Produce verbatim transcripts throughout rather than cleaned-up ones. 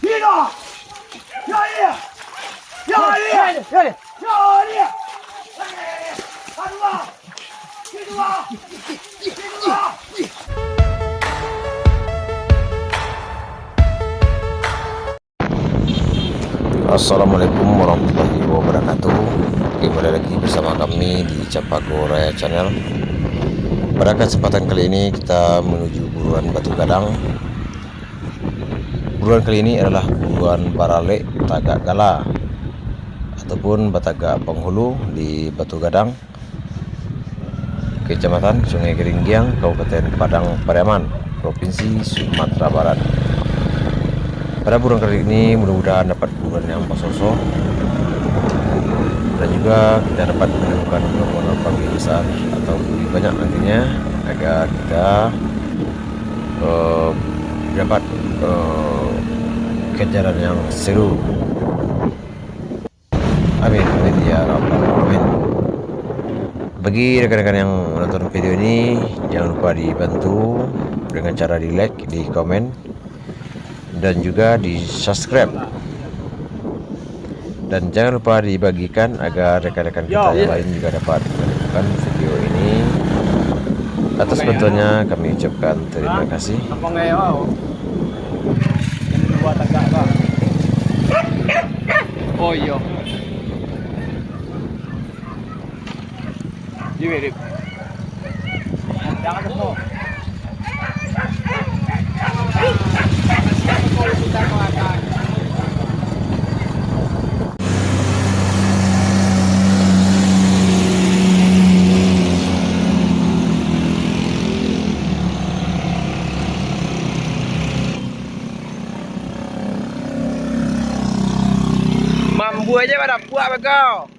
Assalamualaikum warahmatullahi wabarakatuh. Kembali lagi bersama kami di Capago Raya Channel. Pada kesempatan kali ini, kita menuju Buruan Batu Gadang. Buruan kali ini adalah buruan baralek tagak gala ataupun batagak panghulu di Batu Gadang, Kecamatan Sungai Geringgiang, Kabupaten Padang Pariaman, Provinsi Sumatera Barat. Pada buruan kali ini, mudah-mudahan dapat buruan yang basoso, dan juga kita dapat menemukan buruan-buruan panggisan atau lebih banyak nantinya, agar kita eh, dapat eh, kejaran yang seru. Amin, amin ya rabbal alamin. Bagi rekan-rekan yang menonton video ini, jangan lupa dibantu dengan cara di like, di komen, dan juga di subscribe. Dan jangan lupa dibagikan agar rekan-rekan kita yang lain juga dapat menemukan video ini. Atas bantuannya kami ucapkan terima kasih. Oh iyo. Mambu aja pada puak beko.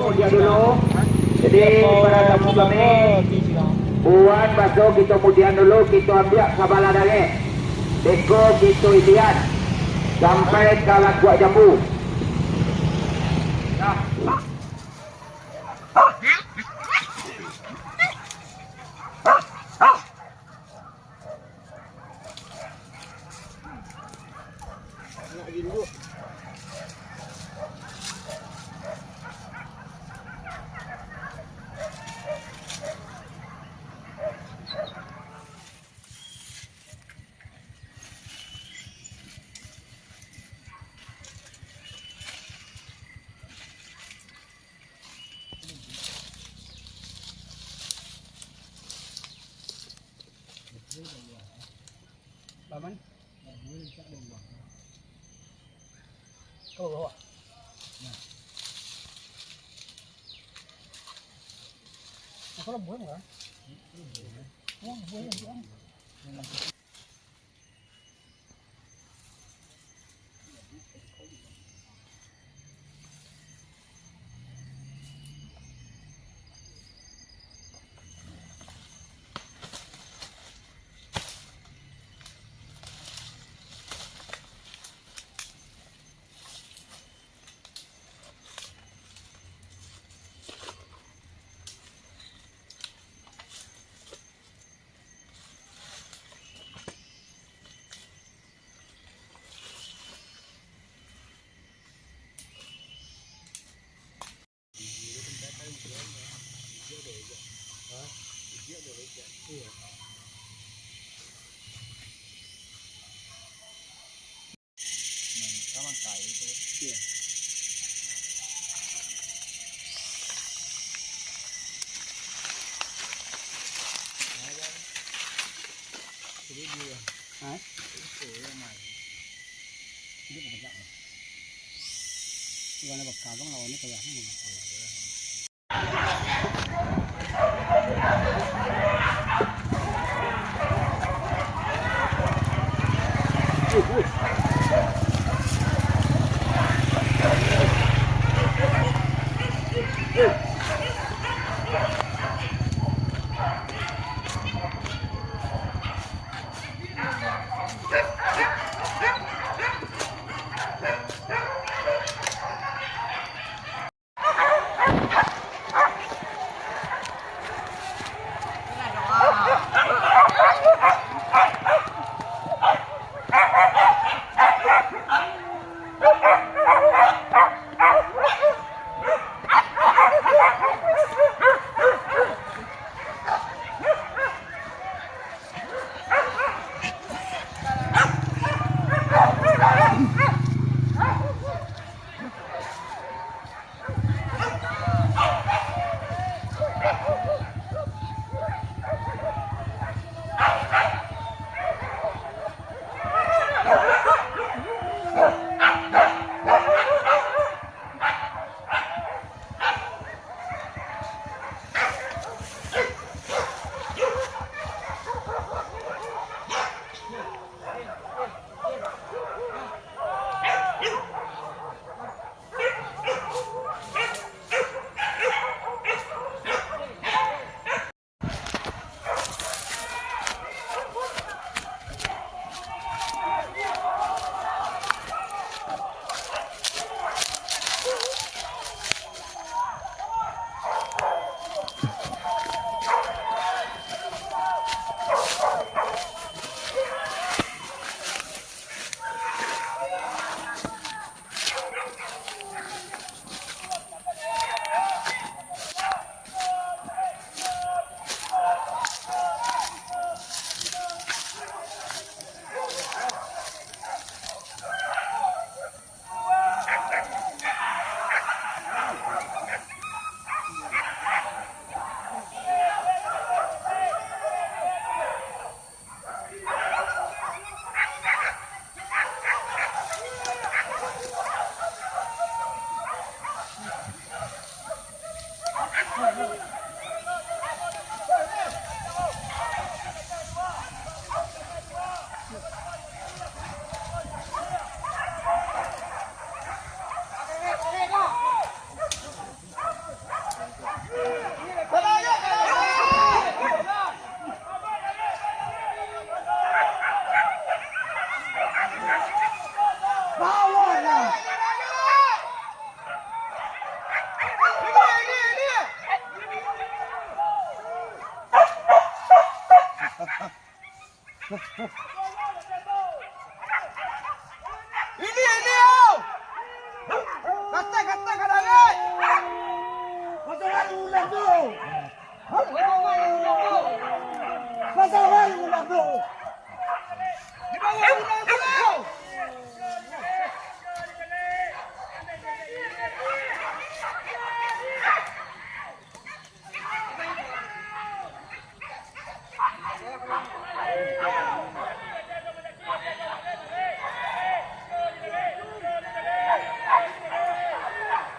Mudian dulu. Jadi, para tamu kami, buruan baso kito mudian dulu, kito ambiak sabalah dareh. Beko kito ilian sampai ka Langkuak Jambu. Paman. Kau bawa. Nah. Apa buah enggak? Oh, buah yang buah. Gimana bakabang lawannya kayak apa? Ini, ini, au! Katak, katak, katak, katak! Pasangan ulah tu! Pasangan ulah tu! Di bawah ulah tu!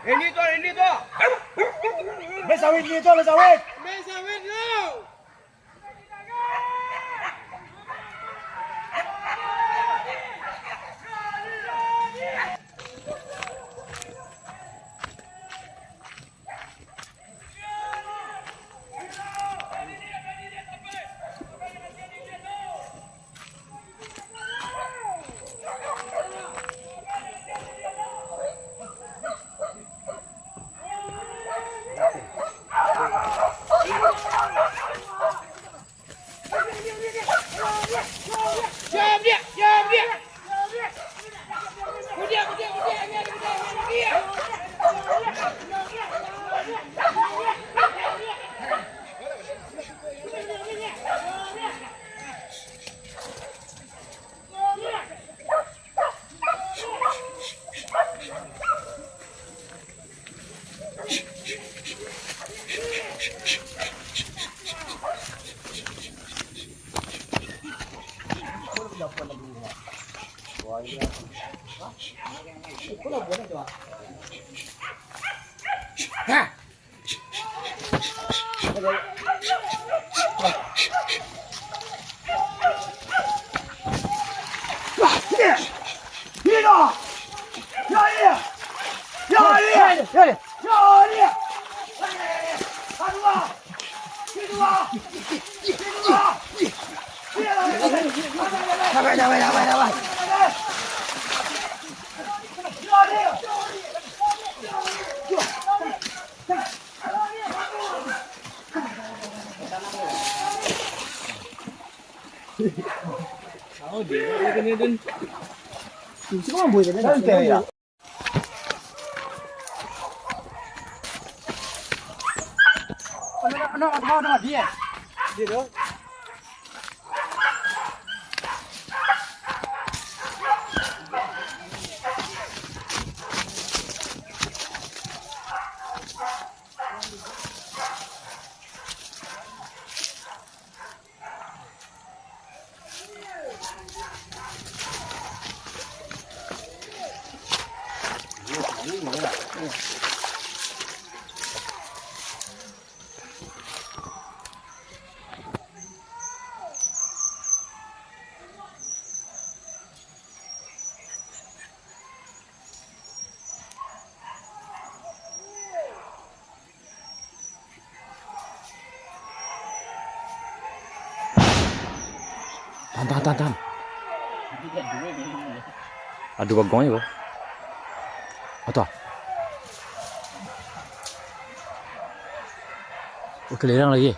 Ini tu, ini tu. Ambil sawit ni tu, ambil sawit. Ambil sawit tu. Tahan, tahan, tahan, tahan. Ado bagong ko. Ato. Oh, kelerang lagi.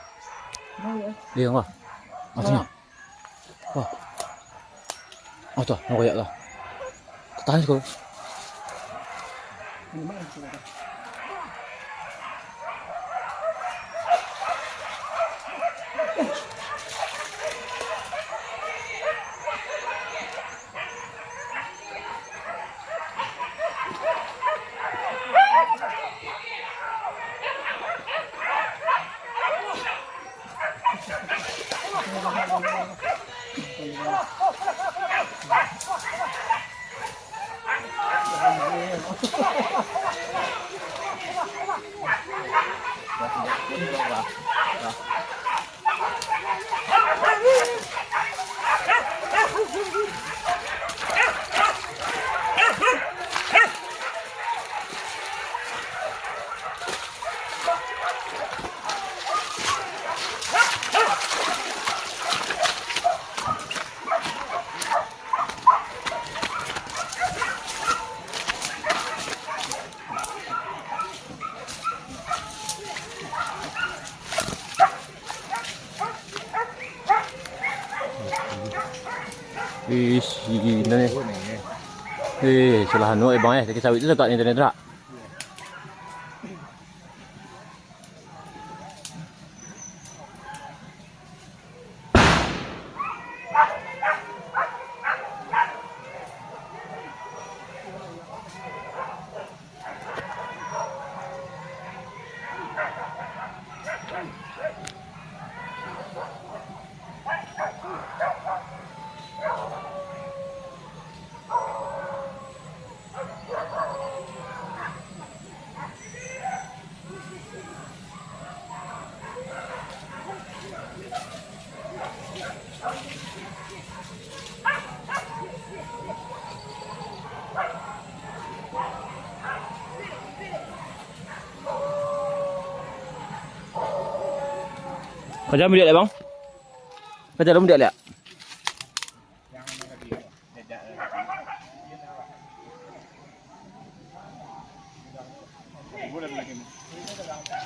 Iya, wah. Ato nyo. Wah. Oh, tu, nak koyak tu. Tahan ko. Ish, gila ni. Eh, salah anu, eh, bang, eh. Kaki sawit tu dekat ni, tadi tu tak? Ka jalan buliak lai, bang? Ka jalan buliak lai?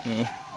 Hmm.